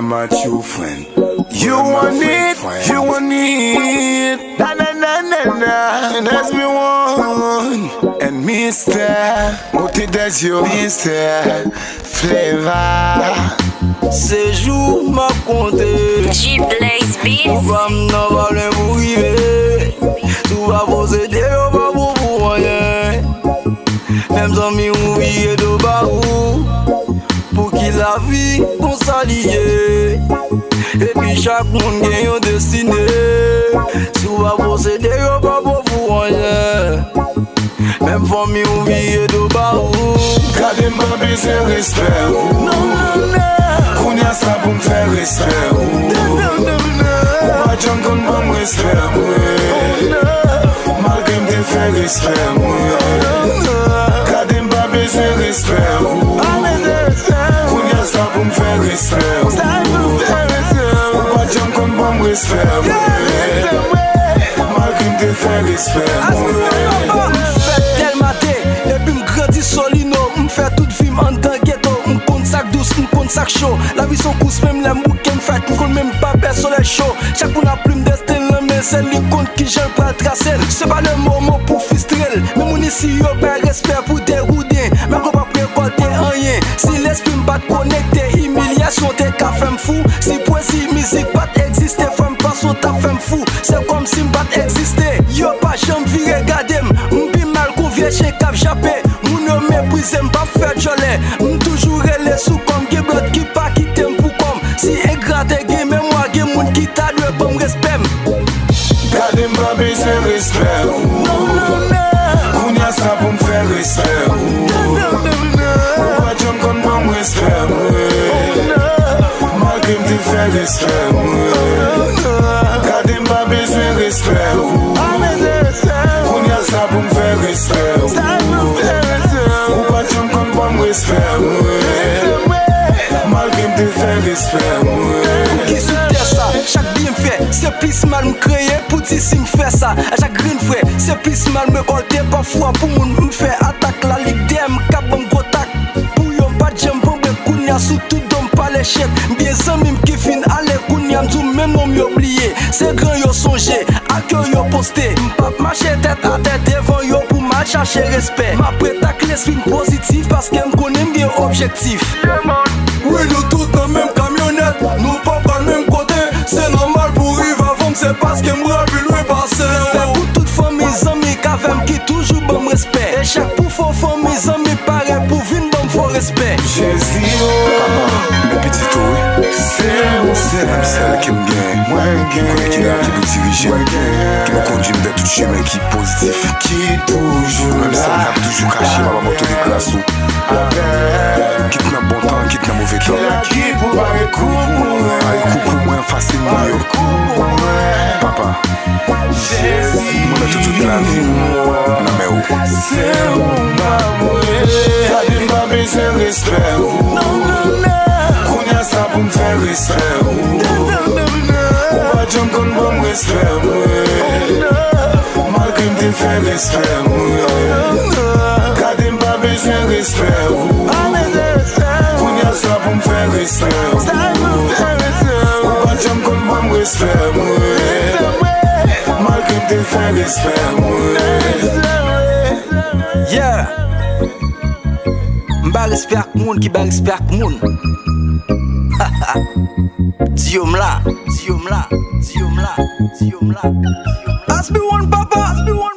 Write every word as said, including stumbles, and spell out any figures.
My true friend. You want it, you want it. Na na na na na. And that's me one. And Mister Moute des yeux, Mister Flavor. Se jou m ap konte. G Blaze Beats. Pou pa m nan pa lwen pou rive. Si w pa posede, yo pa bon pou anyen. Menm zanmi ou vire do ba ou. Pouki lavi konsa li ye? Epi chak moun gen yon destine. Si w pa posede, yo pa bon pou anyen. Menm fanmi ou vire do ba ou. Gade m pa bezwen respè ou. Kounye a sa pou m fè respè ou. Ou pa janm konn ban m respè mwen. Malgre m te fè respè mwen. Gade m pa bezwen respè ou. Kounye a sa pou m fè respè ou. Ou pa janm konn ban m respè mwen. Malgre m te fè respè mwen. M fèt Dèlma de, epi m grandi Solino. M fè tout vi m anndan geto. M konn sa k dous, m konn sa k cho. Lavi s on kous, menm lè m bouke m fèt. M konn menm pa pè solèy cho. Chak moun ap plim desten l nan men, sèl li konn kijan l pral trase l. Se pa le moman pou fistre l. Men moun isi yo bay respè pou degouden. Men yo p ap rekòlte anyen. Si lespri m pa t konekte, imilyasyon te ka fè m fou. Si pwezi mizik pa t egziste, frè m, panse w t ap fè m fou. Se kòmsi m pa t egziste. Yo pa janm vire gade m. M pi mal k on vye chen k ap jape. Moun yo meprize m, p ap fè djòlè. M toujou rele sou kò m, gen blòd ki pa kite m pou kò m. Si engra te gen memwa, gen moun ki ta dwe ban m respè m. Gade m pa bezwen respè ou. Kounye a sa pou m fè respè ou. Ou pa janm konn ban m respè mwen. Malgre m te fè respè mwen. Gade m pa bezwen respè ou. Kounye a sa pou m fè respè ou. Ou pa t janm konn ban m respè mwen. Malgre m te fè respè mwen. Ki sou tè sa, chak byen m fè, se plis mal m kreye pou di si m fè sa. A chak grenn frè, se plis mal m rekòlte. Pafwa pou moun m fè atak la, lik dèyè m k ap ban m gwo tak. Pou yo m pa t janm pran brèk, kounye a sou tout do m pale chèk. M gen zanmi m ki fin ale, kounye a m di w menm non m yo bliye. Se gran yo sonje, ak yo yo poste. M p ap mache tèt atè devan yo pou m al chache respè. M ap ret ak lespri m pozitif paske m konnen m gen objektif. Wi, nou tout nan menm kamyonèt, nou pa pral menm kote. Se nòmal pou rive avan m, se paske m pral pi lwen pase w. Respè pou tout fanmi, zanmi k avè m ki toujou ban m respè. E chak pou fo fanmi, zanmi parèt pou vin ban m fo respè. Jezi o. Papa, men pitit ou wi. Se ou sèl, menm sèl ke m gen. Mwen gen. Konnen ki la ki pou dirije m, ki pou kondui m vè tout chemen ki pozitif. Ki toujou la. Menm sèl k ap toujou kache m, papa, m ap tande gras ou. Kit nan bon tan, kit nan move tan. Ki la ki pou bare kou pou mwen. Bare kou pou mwen, fasil pou yo. Papa. Jezi, mwen met tout, tout lavi m nan men w. Se ou m ba mwen. Gade m pa bezwen respè ou. Kounye a sa pou m fè respè ou. Ou pa t janm konn ban m respè mwen. Malgre m te fè respè mwen. Gade m pa bezwen respè ou. Kounye a sa pou m fè respè ou. Ou pa t janm konn ban m respè mwen. Malgre m te fè respè mwen. Yeah. M ba respè ak moun ki ba respè ak moun. Di yo m la, di yo m la, di yo m la, di yo m la. Asbi one papa, Asbi one.